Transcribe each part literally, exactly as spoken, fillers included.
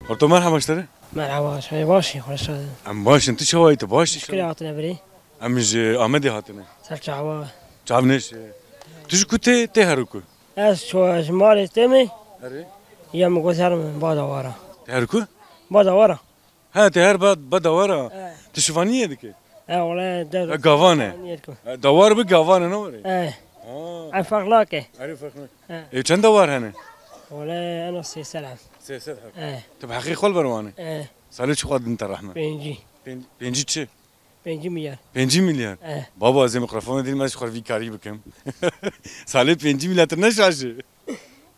Orto, merhaba ji te re. Merhaba, şayê başî, xweş hatî. Em baş in, tu çawa yî, tu baş î? Şikir hatine birî. Em ji Amedê hatine. Ser çawa? Çav nêşe. Tu ji ku tê, tê herû ku? Ez ço-, ji malê tê me. Erê. Ya min got herim ba dawara. Tê herû ku? Ba dawara. Ha, tê her ba, ba dawara. E. Tu şivaniyê dike? E, wele de. E, gavan e. Şivaniyê dikim. E, dawar bi gavan e, ne were? E. Ha. Ev ferq nake. Erê, ferq nake. E. E, çend dawar hene? Wele eno sê sed heb. Sê sed heb. E. Tu bi heqê xwe li ber wan e? E. Salê çi xwe din te rehme? Pêncî. Pênc-, pêncî çi? Pêncî milyar. Pêncî milyar? E. Baba, ez ê mikrofona dînim, ez ji xwe vî karî bikim. Salê pêncî milyar, tu ne şaş î.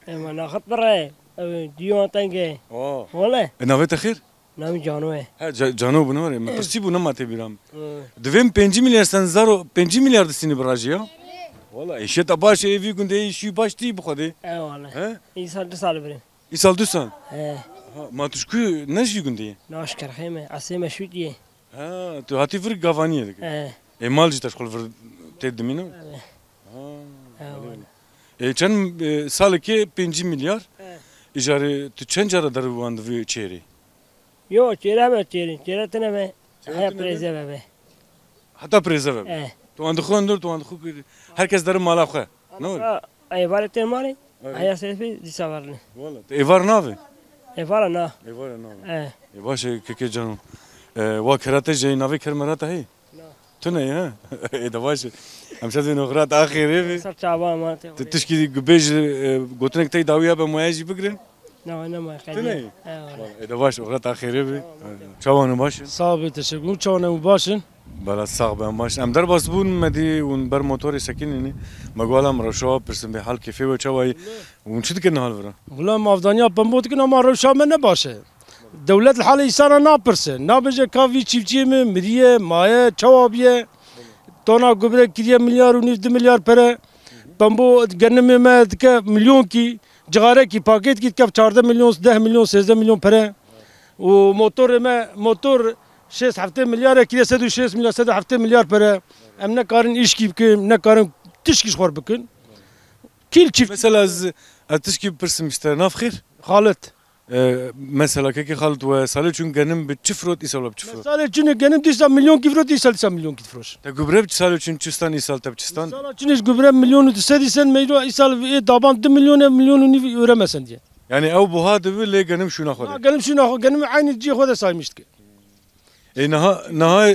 Ema naxit bi re. Ew dîwan teng e. Oh. Wele. E, navê te xêr? Navê Cano e. He, Ca-, Cano bû, ne were? Min pirsî bû, nema tê bîra min. Hı. Divê min pêncî milyar sen zaro, pêncî milyar distînî bi rajî ya? Wala, êşê te baş e, ê vî gundê, êşî baş tî bi xwedê. E, wala. He? Îsal du sal birî. Îsal du sal? He. Ha, ma tu ji ku ne ji vî gundê yî? Na, ji Kerxê me, esê me şûtî ye. Ha, tu hatî vir gavaniyê dikî? He. Ê, mal jî te ji xwe li vir tê dimîne? Evet. Ha, he, wala. Ê, çend, e, salekê pêncî milyar? He. Îjarê tu çend cara der wan divê çêrê? Yo, çêre me çêrê, çêre tine me. Çêre tine me? Heye prêze be be. Heta prêze be be. Eh. Tu wan dixwe hundir, tu wan dixwe ku her kes derin mala xwe. Ne were? Ha, êvarê tên malê. Evet. Heye sefî dîsa varne. Wala, tu êvar navê? Êvara na. Êvara navê. Eh. Ê, baş e, kekê Cano. E, wa kera te jî navê ker mera te heye? Na. Tu ne, ha? Ê, de baş e. Em şer dibin, oxira te axêrê bî. Ser çava ma te. Tu tişkî dî bêj, e, gotinek tey dawiya be, moya jî bigrin. Na, ne ma. Tu ne? Eyvallah. Ê, de baş, oxira te axêrê bî. Tamam, okey. Çawa ne, baş in? Sağ ol, teşekkür ederim. Çawa ne, baş in? Bela sax be, em baş in. Em derbas bûn, me dî hûn ber motorê sekinînî. Me got, "Hala em rewşa pirsin bê hal kêfê we çawa yî?" Hûn çi dikin hal vira? Wala, em avdaniya pembo dikin ama rewşa me ne baş e. Dewlet li halê îsana napirse. Nabêje ka vî çiftçiyê me miriye, maye, çawa biye. Tona gubre kiriye milyar û nîv, du milyar pere. Pembo genimê me dike milyonkî, cixarekî, paketkî dike çardeh milyon, deh milyon, sêzdeh milyon pere. Û motorê me, motor şêst heftê milyar e, kiriye sed û şêst milyar, sed û heftê milyar pere. Em nekarin îşkî bikin, nekarin tişkî ji xwe bikin. Kîl çift. Mesela ez, ez tişkî bipirsim ji te, nav xêr? Xalit. E, mesela kekê Xalit, we salê çûn genim bi çi firot, îsal we bi çi firot? Salê çûn genim dîsa milyonkî firot, îsal dîsa milyonkî difiroş. Te gubre bi çi salê çûn çi stan, îsal te bi çi stan? Sala çûn ji gubre milyon û du sed dîsen, me îro îsal ê daban du milyon e, milyon û nîv ûre me sendiye. Yani ew buha dibi lê genim şûna xwe de. Ha, genim şûna xwe, genim eynî cihê xwe de saymiş dike. Ê, niha, niha,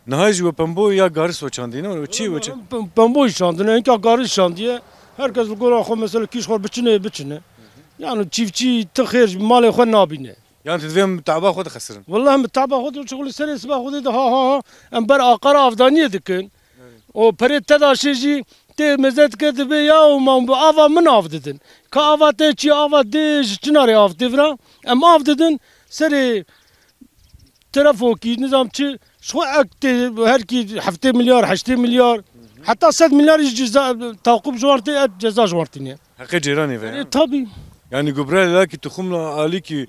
niha jî we pembo ya garis we çandî, ne? We çi, we çi? Pem-, pembo jî çandine, hinka garis çandiye. Herkes li gora xwe mesela kîş xwe biçine, biçine. Yani çiftçî ti xêr ji malê xwe nabîne. Yani tu divê em taba xwe dixesirin? Wallahî em taba xwe di şixulî serê siba xwe de ha, ha, ha. Em ber aqara avdaniyê dikin. Evet. O perê te daşê jî tê meze dike dibê ya û ma bi ava min av didin. Ka ava te çi ava dê ji çinarê av tê vira. Em av didin serê Telefokî, nizam çi, ji xwe ek tê, her kî heftê milyar, heştê milyar, heta sed milyar jî ceza, taqûb ji wan tê, et ceza ji wan tîne. Heqê cêranê ve, e, ya? Tabî. Yani gubre lakî, tuxumla alîkî,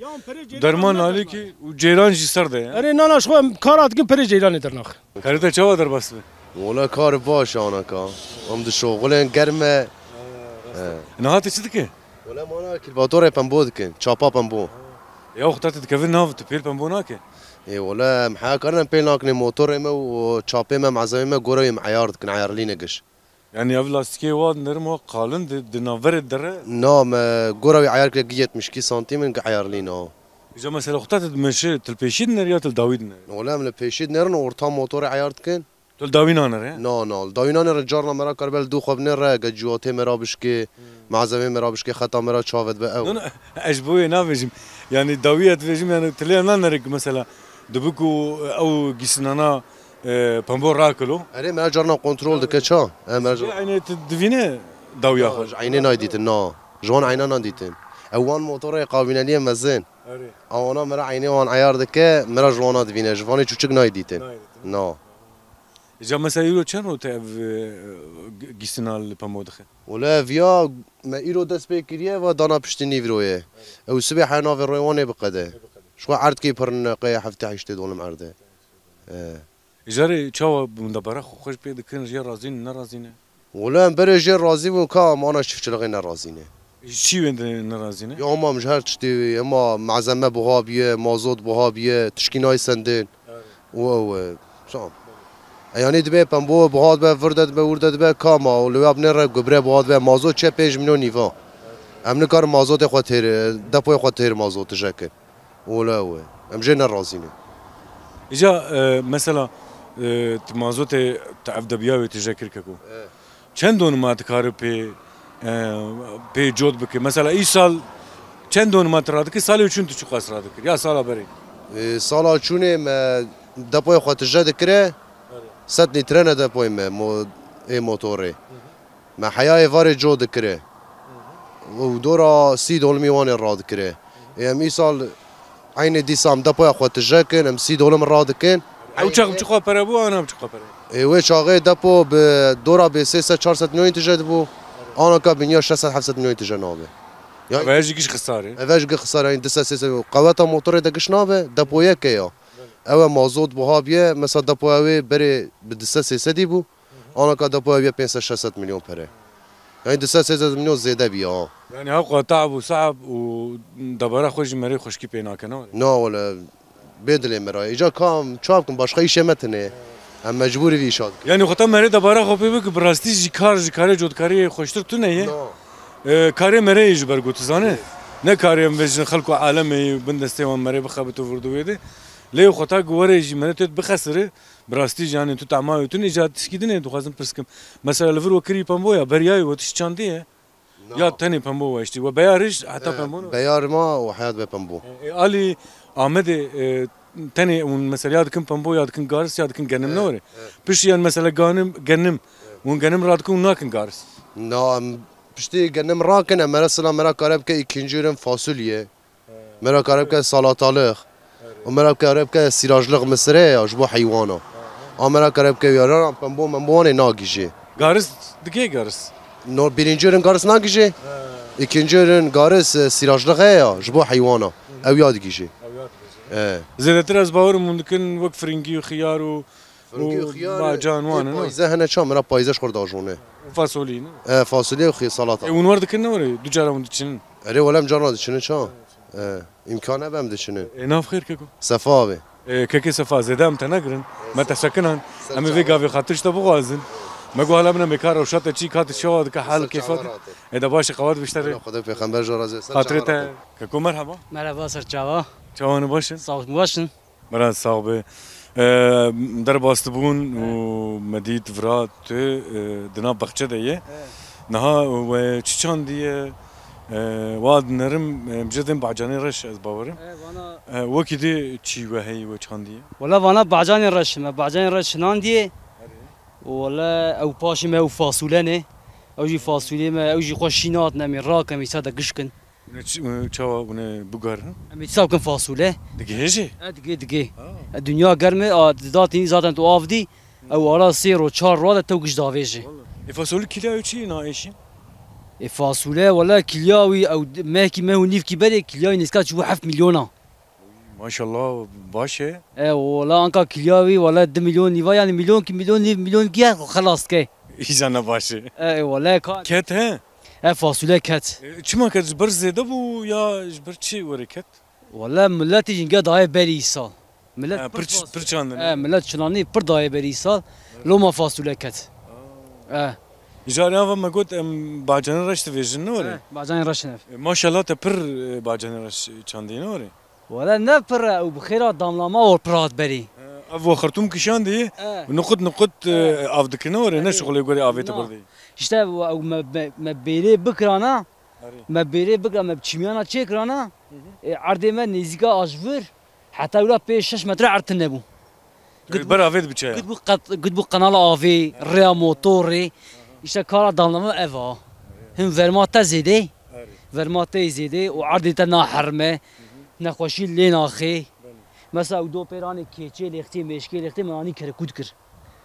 derman alîkî û cêran jî ser de, ya? Erê, nana, ji xwe em kara dikin, perê ceyranê dernaxin. Karê te çawa derbas be? Wala kar baş anaka. Em di şoxulên germ e. He. Niha tu çi dike? Wele mana kilvatorê pembo dikin, çapa pembo. Ya xwe te dikeve nav, tu pêl pembo nake? Ê wele em heya karin em pêl nakin, motorê me û çapê me, malzemê me gora wî em eyar dikin, eyarlîne giş. Yani ev lastikê wa nerim wa qalin di, di navberê dere? Na, me gora wî eyar kire gi yetmiş iki santim in gi eyarlîne o. Îca mesela xwe te dimeşe, tu li pêşî dinêr ya tu li dawî dinêr? Wele em li pêşî dinêrin, orta motorê eyar dikin. Tu li dawî nanere? Na, na, li dawî nanere, carna me ra karibe li dû xwe binêre, ge cîwatê me ra bişkê, malzemê me ra bişkê, xeta me ra çavet be ew. Na, na, ez ji bo wê nabêjim. Yani dawî ez dibêjim, yani tu lê nanere ki mesela, dibi ku ew gîsinana, e, pembo rakilo. Erê, me ra carna kontrol dike ça? E, me ra car- Eynê tu divîne dawiya xwe? Ji eynê nayê dîtin, na. Ji wan eyna nadîtin. Ew wan motorê qawîneliyê mezin. Erê. Ewana me ra eynê wan eyar dike, me ra ji wana divîne. Ji vanê çûçik nayê dîtin. Nayê dîtin. Na. Îca mesela îro çend roj te ev, e, g-, gîstina li pembo dixe? Wele ev ya me îro dest pê kiriye, va dana piştî nîvroyê. Ew sibê heya navê royê wan ê biqede. Ji xwe erdkê pir neqeye heftê heştê dolim erde. E. Îcarê çawa bûn de bera xwe xweş pê dikin, jê razî ne, nerazî ne? Wele em berê jê razî bûn ka em ana çiftçiliğê nerazî ne. Ji çi wê ne-, nerazî ne? Ya hema ji her tiştî, hema malzeme buha biye, mazot buha biye, tişkî nayê sendin. Û ew e, tamam. E, yanî dibê pembo buha dibe, vir de dibe, wir de dibe, kama û li wê binê re gubre buha dibe, mazot çe pênc milyon nîva. Em nikarin mazotê xwe têr, depoyê xwe têr mazot tije kin. Wele ew e. Em jê nerazî ne. Îca, e, mesela, e, tu mazotê tu ev debiya wê tije kir keko. E. Çend donima dikare pê, e, pê cot bike? Mesela îsal çend donima tu radikir? Salê çûn tu çiqas radikir? Ya sala berê? E, sala çûnê me depoyê xwe tije dikire. Sed lître ne depoyê me mo-, ê motorê. Me heya êvarê co dikire. Û dora sî dolimî wan ê radikire. Ê em îsal eynê dîsa em depoya xwe tije kin, em sî dolim radikin. Ew çax bi çiqa pere bû, ana bi çiqa pere? Ê wê çaxê depo bi dora bê sê sed çar sed milyon tije dibû. Anaka bi niya şeş sed heft sed milyon tije nabe. Ya Ve jî giş xisarê. Eve ji gi xisar, yani du sed sê sed qeweta motorê de giş nabe, depo yeke ya. Ew e mazot buha biye, mesela depoya wê berê bi du sed sê sedî bû. Anaka depoya biye pênc sed şeş sed milyon pere. Yani du sed sê sed milyon zêde biye ha. Yani hewqa taab û saab û debara xwe jî merê xweşkî pê nake, ne were? Na wele, bê dilê me ra. Îca kam çav kim, başka îşê me tine. Em mecbûrî vî îşa dikin. Yani xwe ta merê debara xwe pê bik, bi rastî jî kar, ji karê cotkariyê xweştir tune ye. Na. E, karê merê yê ji ber got, tu zane? Ne karê em vejin xelk û alemê bin destê wan merê bixebit û vir di wê de. Lê xwe ta ku were jî merê tu bixesire, bi rastî jî, yani tu tama wê tune, îca tişkî din ê, dixwazim pirs kim. Mesela li vir we kirî pembo ya, beriyayê we tişt çandê ye? Na. Ya tenê pembo we hiştî? We beya rij heta E, pembo ne? Beyar ma û heyat be pembo. E, alî Amedê, e, tenê hûn mesela ya dikin pembo, ya dikin garis, ya dikin genim, ne E, were? E. Piştî yan mesela ganim, genim, hûn genim radikin û nakin garis? Na, em piştî genim rakin, em mesela mera kare bike îkinci ürün fasulye. Mera kare bike salatalık. Û mera kare bike sîrajlıq misire ya ji bo heywana. A mera kare bike yaran pembo membo wane nagîjê. Garis dike garis. No, birinci ürün garis nagîjê. İkinci ürün garis, e, sîrajlıq heye ya ji bo heywana. Ew ya digîjê. E. Zêdetir ez bawerim hûn dikin wek firingî û xiyar û Firingî û û xiyar, bacan ê wan, ne? Payîze hene ça, mera payîze ji xwe dajone. Û fasolî, ne? E, fasulye û xi-, salata. E, hûn wer dikin ne were? Du cara hûn diçinin? Erê, wele em carna diçinin ça. E, îmkan hebe em diçinin. E, nav xêr keko. Sefa abi. E, kekê Sefa, zêde em te negirin. Me te sekinan. Em ê vê gavê xatir ji te bixwazin. Me got hala bine mêka rewşa te çî, ka tu çawa dike, hal kêfa te. E, de baş e, qewat bişte rê. Xwedê pêxember ji razê. Xatirê te. Keko merhaba. Merhaba, ser çava. Çawa ne, baş e? Sağ ol, baş in. Mera sax be. E, derbas dibûn û me dît vira tu, e, di nav baxçe de ye. Niha we çi çandiye? E, wa dinerim, e, em jê dên bacanê reş ez bawerim. E, vana E, wekî dî çî we heyî we çandiye? Wala vana bacanê reş me, bacanê reş çinandiye. Wala ew paşê me ew fasûle ne. Ew jî fasûlê me, ew jî xwe şînat ne, em ê rakin, em ê îsa de gişkin. Hûn ê çi, hûn ê çawa hûn ê bigarin? Em ê çawa bikin fasûle? Digihêjê? E, digê, digê. Ha. E, dinya germ e, a, didatî zaten tu av dî, ew ara sê ro, çar ro de tew giş davêjê. Wala. E, fasolî kîlya wê çi ye na êşî? E, fasûle, wala kîlya wî, ew d-, mehkî meh û nîvkî berê kîlya wî nêzîka çûbû heft milyona. Maşallah, baş e. E, wala anka kîlya wî, wala du milyon nîva, yani milyon ki, milyon nîv, milyon ki ye, xelas dike. Îca ne baş e. E, wala ka- Ket he? E, fasûle ket. E, çima ket? Ji ber zêde bû ya ji ber çi were ket? Wala miletî jî hingê dayê berî îsal. Milet Ha, pir pir ç-, fasûle- pir çandin, E, ha. Milet çinanî pir dayê berî îsal. Loma fasûle ket. E. Îcarê ava me got em bacanê reş divêjin, ne were? E, bacanê reş ne. E, maşallah te pir, e, bacanê reş çandî, ne were? Wala ne pir e, ew bi xêra damlama û pir hat berî. E, ev we xertûm kişandî, E. Niqut niqut, e, E. Av dikin, ne were? Ne E. Şixulê gorê avê te Na. Birdî. İşte ew me, me, me bêrê bikirana, Erê. Me bêrê bikira, me bi çîmiyana çêkirana, Hı hı. e, erdê me nêzîka a ji vir, heta wira pê şeş metre erd tune bû. Gid bû, ber avê dibiçe ya. Gid bû qet-, gid bû qenala avê, rêya motorê, işte kara damlama ev a. Hin verma te zêde, Erê. Verma te zêde û erdê te naherme, Hı hı. Nexweşî lê naxê. Belê. Mesela ew do pêranê keçê lêxtê, mêşkê lêxtê, me anî kerkût kir.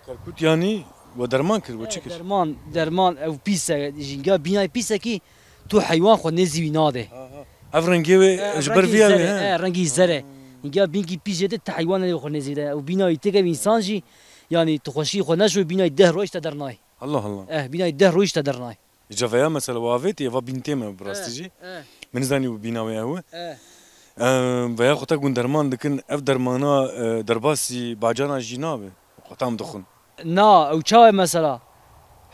Kerkût yanî we derman kir, we çi kir? Derman, derman ew pîs e, jînga bînayê pîsekî tu heywan xwe nêzî wî nade. Ha, ha. Ev rengê wê E, ji ber rengî vî ya zer wê, e, he? E, rengî zer e. Hmm. Jînga bînkî pîs jê de tu heywan nade xwe nêzî de. Ew bînayî têke insan jî, yanî tu xweşî xwe neşo bînayî deh roj te dernay. Allah Allah. Eh, bînayî deh roj te dernay. Îca veya mesela we avêtiye, va bîntê me bi rastî jî. Eh. Min nizanî bîna wê ew e. Eh. Em, veya xwe te gun derman dikin, ev dermana, e, derbasî bacana jî nabe. Xwe tam dixwin. Na, ew çawa mesela?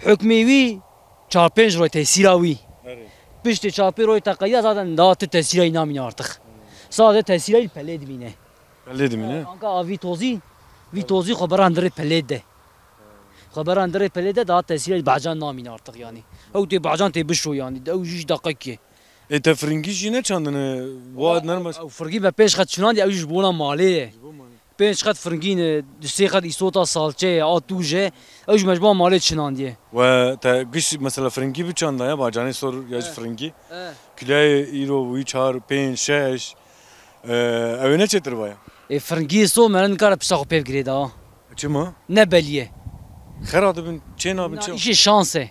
Hukmê wî çar pênc roy tesîra wî. Erê. Piştî çar pênc roy teqeya zaten da tu tesîra wî namîne artık. Sade tesîra wî pelê dimîne. Pelê dimîne? Anka a vî tozî, vî tozî xwe beran dirê pelê de. Xwe beran dirê pelê de da tesîra wî bacan namîne artık yani. Ew tê bacan tê bişo yani. Ew jî ji deqekê. Ê te firingî jî neçandine? Wa nerme. Ew firingî me pênc xet çinandî, ew jî ji bona malê ye. Ji bo malê. Pênc xet firingî ne, du sê xet îsota salçe ye, a tûj e. Ew jî me ji bona malê çinandiye. We te giş mesela firingî biçandaya, bacanê sor ya ji firingî. Eh. Kiloyê îro wî çar, pênc, şeş. E, ew ê ne çêtir vaya? Ê firingî so meriv nikare pişta xwe pê bigirê da. Çima? Ne belî ye. Xera dibin, çê nabin, çima? Îşê şans e.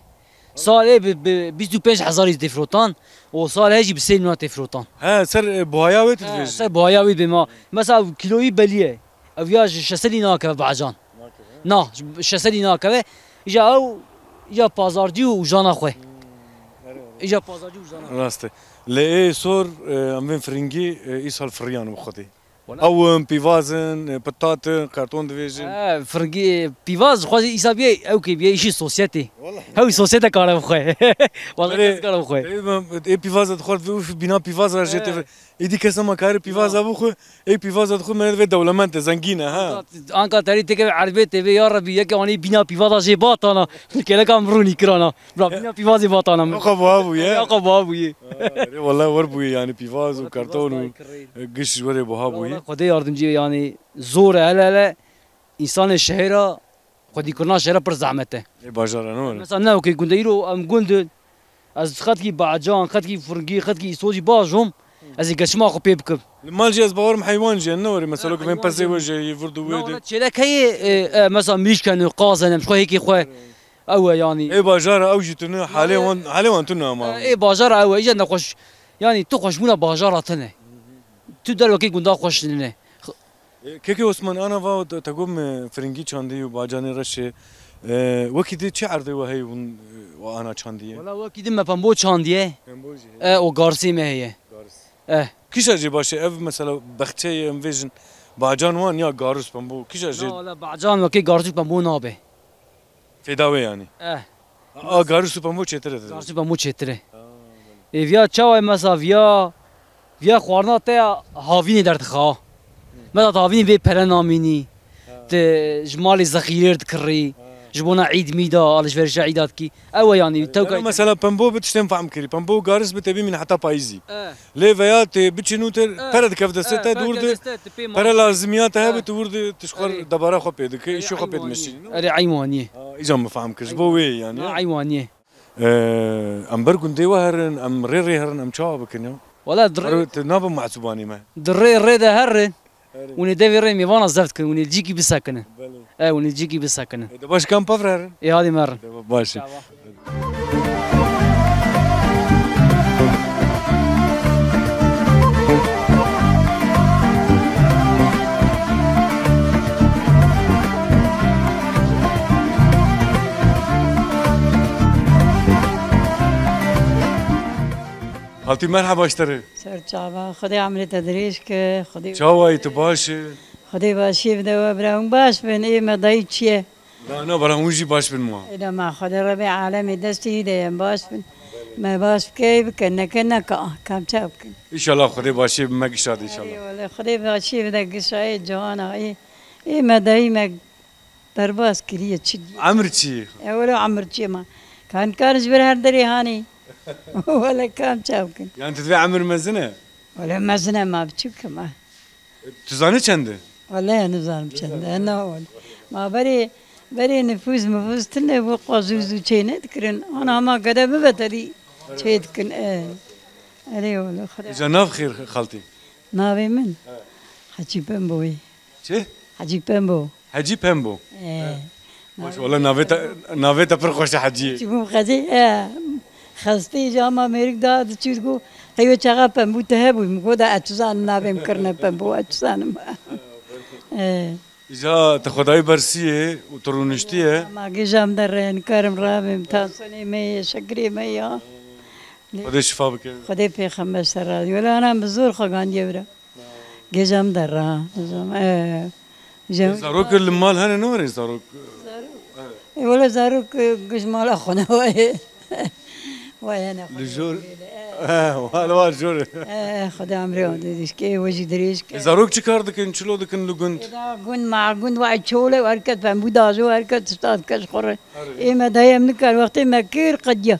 Salê bi, bi bîst û pênc hezarî tê firotan û salê jî bi sê milyon tê firotan. He, ser, e, buhaya wê tu dibêjî? Ser buhaya wê bê ma. Mesela kiloyî belî ye. Ev ya ji şesedî nakeve bacan. Nakeve, he? Na, şesedî nakeve. Îja ew, îja pazarcî û ujana xwe. Hmm, erê, erê. Îja pazarcî û ujana xwe. Rast e. Lê ê sor, e, em bên firingî, e, îsal firiyan bi xwedê. Wala. Ew in, pîvaz in, e, pitat in, karton divêjin. E, firingî, pîvaz, xwezî îsa biyê, ew kê biyê, îşî sosyetê. Wala. Hew sosyete kare bixwe. Wala kes kare bixwe. Ê, ê pîvaza dixwar, vê ûf bîna pîvaza jê tê. Êdî kes nema kare pîvaza bixwe, ê pîvaza dixwe, me vê dewlemend e, zengîn e, ha. Anka, anka terî têkeve erbê tê vê, ya Rebî, yeke anî bîna pîvaza jê batana. Kêleka min rûnî kirana. Bira, bîna pîvazê vatana min. Oqa buha bûye. Oqa buha bûye. Erê, wala wer bûye, yani pîvaz û karton û, e, giş ji werê buha bûye. Wala Xwedê yardimcî, yani zor e, hele hele. Însanê şehêra, xwedîkirina şehêra pir zehmet e. Ê bajara ne were? Mesela ne okey gundê îro em gund in. Ez xetkî bacan, xetkî firingî, xetkî îsojî bajom. Ez ê geçima xwe pê bikim. Li mal jî ez bawerim heywan jî ne were. Mesela ku bên pesê we jî yê vird û wê de. Çêlek heye, e, e, mesela mirîşken, qazan em ji xwe hêkê xwe. Ew e yani. Ê bajara ew jî tune, halê wan, halê wan tune ama. E, ê bajara ew e, îca nexweş. Yani tu xweşbûna bajara tune. Tu derwekê gunda xweş nîne. E, Kekê Osman, ana va te, te got me firingî çandî û bacanê reşê. E, wekî dî çi erdê we heye hûn, e, we ana çandiye? Wala wekî dî me pembo çandiye. Pembo jî heye. E, û garsê me heye. Garis. E. Kîşa jê baş e, ev mesela bexçeyê em vêjin bacan wan ya garis pembo, kîşa jê? Na, wala bacan wekî garis û pembo nabe. Fêda wê yanî? Eh. A, garis û pembo çêtir e. Garis û pembo çêtir e. Ha, belê. Ê viya çawa ye mesela viya, viya xwarina te ya havînê derdixa. Mesela tu havînê vê pere namînî. Ha. Tu ji malê zexîrê dikirî. Ha. Ji bona îd mîda, alişverişa îda dikî. Ew e yanî, tewka. Yanî mesela pembo bi tiştên fehm kirî. Pembo û garis bi te bimîne heta payîzî. Eh. Lê veya tê biçî nû te, eh, pere dikeve destê te, eh, tu wir de destê te, tu pê pere malê lazimiya te hebe, eh, tu wir de tu ji xwe, erê, debara xwe pê dike, îşê xwe pê dimeşî. Erê, eyn wanî ye. Ha, îca min fehm kir. Ji bo wê yanî. Na, eyn wanî ye. Ee, em ber gundê we herin, em rê rê herin, em çawa bikin ya? Wala dirê. Erê, tu nabe mehsûbanê me. Dirê rê de herin. Erê. Hûn ê devê rê mêvana zeft kin, hûn ê cîkî bisekinin. Belê. E, hûn ê cîkî bisekinin. E, de baş kam pevre herin? Ê, hadî merin. De baş e. Çawa? Xaltî merheba ji te re. Ser çava, Xwedê emrê te dirêj ke, Xwedê. Çawa yî, tu baş î? Xwedê başiyê bide we, bira hûn baş bin, ê me dayî çi ye? Na, na, bira hûn jî baş bin ma. Ê de ma, Xwedê Rebê alemê destê wî de ye, em baş bin. Me baş bike, ê bike, neke, neke, ah, kam çav bikin. Înşallah Xwedê başiyê bi me gişa de înşallah. Ey wele, Xwedê başiyê bide gişa, ê cihana, ê, ê me dayî me derbas kiriye, çi diye. Emir çi? E, wele emir çi ma? Kan kar ji vir her derê hanî. Wele kam çav kin. Yani tu divê emir mezin e? Wele mezin e ma, biçûk e ma. E, tu zanî çend e? Wele nizanim çend e, na wele. Ma berê, berê nifûs mifûs tune bû, qazû zû çê nedikirin. Ana hema gede bibe terî çê dikin, e. Erê wele, Xwedê. Îca nav xêr xaltî. Navê min? He. Hecî Pemboyê. Çi? Hecî Pembo. Hecî Pembo. Ee. He. Xweş, wele navê te, navê te pir xweş e Hecî. Çi bûm xezê, e, xestê ji ama mêrik da diçû digo, qey wê çaxa pembû te hebû, min got, ez çi zanim navê min kirine Pembo, ez çi zanim. Ee. Îca te xwedayî bersiyê û tu rûniştiye. Ma gêja min derre, nikarim rabim, tansiyonê me ye, şekerê me ya. Xwedê şifa bike. Xwedê pêxember ser razî. Wela ana bi zor xwe gandiye bira. Gêja min derra. Gêja min, e, Zarok li mal hene, ne were zarok? E, wela zarok, e, giş mala xwe ne waye. Waye ne xwe. Li jor. Wala var jor. E, Xwedê emrê wan dirêj ke, we jî dirêj ke. E, zarok çi kar dikin, çilo dikin li gund? Da gund ma gund wa çole, herket pembû dajo, herket tişta dike ji xwe re. Ê me dayê em nikar, wextê me kir qediya.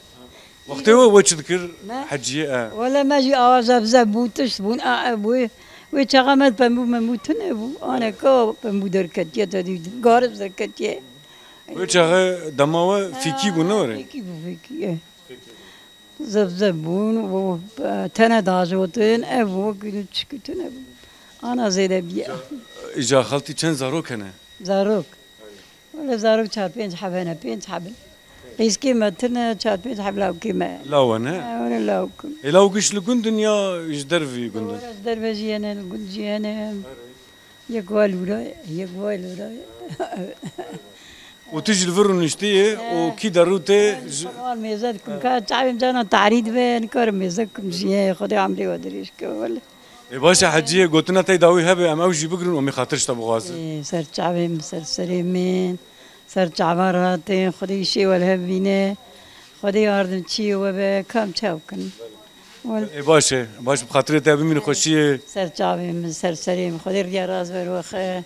Wextê we we çi dikir? Me? Heciyê, e. Wele me jî awa zevzev bû, tişt bûn, a ev bû. Wê çaxa me pembû membû tune bû. Aneka pembû derketiye, te dî garis derketiye. Wê çaxe dema we fîkî bû, ne were? Fîkî bû, fîkî, e. Zevzev bûn, û, e, tene dajotin, ev bû, wekî çikî tune bû. Ana zêde bîye. Îca xaltî çend zarok hene? Zarok. Wele zarok çar pênc heb hene, pênc heb in. Qîzkê me tune, çar pênc heb lawkê me. Law hene? Ha, wele lawk in. Ê law giş li gund in ya ji dervî gund in? Wele ji derve jî hene, li gund jî hene. Yek wa lûra, yek wa lûra. Û tu jî li vir rûniştiyê û kî derû tê ji Wan mêze dikim, ka çavêm canan tarî dibe, nikarim mêze bikim jî. Xwedê emrê we dirêj ke, wele. Ê baş e Heciyê, gotina te dawî hebe, em ew jî bigirin û em ê xatir ji te bixwazin. Ê, ser çavê min, ser serê min, ser çavan rahatê, Xwedê îşê we li hev bîne, Xwedê yardimçiyê we be, kam çaw kin. Wele. Ê baş e, baş bi xatirê te bimînin xweşiyê. Ser çavê min, ser serê min, Xwedê riya rast ber we xe.